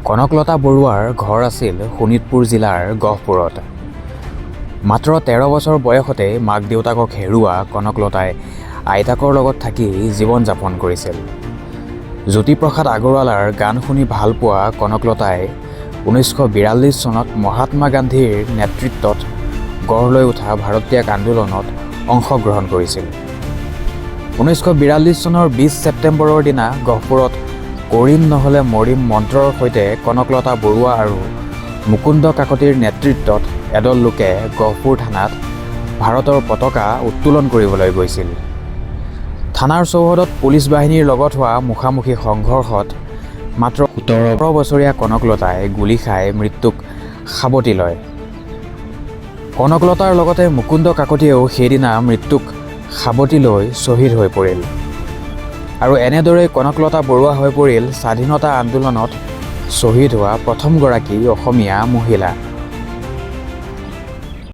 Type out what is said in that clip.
কনকলতা বৰুৱাৰ ঘৰ আছিল শোণিতপুৰ জিলাৰ গহপুৰত। মাত্ৰ 13 বছৰ বয়সতে মাক দেউতাকক হেৰুওৱা কনকলতাই আইতাকৰ লগত থাকি জীৱন যাপন কৰিছিল। জ্যোতিপ্ৰসাদ আগৰৱালাৰ গান শুনি ভাল পোৱা কনকলতাই 1942 চনত মহাত্মা গান্ধীৰ নেতৃত্বত গঢ় লৈ উঠা ভাৰত ত্যাগ আন্দোলনত অংশগ্ৰহণ কৰিছিল। 1942 চনৰ 20 ছেপ্টেম্বৰৰ দিনা গহপুৰত "কৰিম নহ'লে মৰিম" মন্ত্ৰৰ সৈতে কনকলতা বৰুৱা আৰু মুকুন্দ কাকতিৰ নেতৃত্বত এদল লোকে গহপুৰ থানাত ভাৰতৰ পতাকা উত্তোলন কৰিবলৈ গৈছিল। থানাৰ চৌহদত পুলিচ বাহিনীৰ লগত হোৱা মুখামুখি সংঘৰ্ষত মাত্ৰ 17 বছৰীয়া কনকলতাই গুলী খাই মৃত্যুক সাৱটি লয়। কনকলতাৰ লগতে মুকুন্দ কাকতিয়েও সেইদিনা মৃত্যুক সাৱটি লৈ শ্বহীদ হৈ পৰিল আৰু এনেদৰেই কনকলতা বৰুৱা হৈ পৰিল স্বাধীনতা আন্দোলনত শ্বহীদ হোৱা প্ৰথমগৰাকী অসমীয়া মহিলা।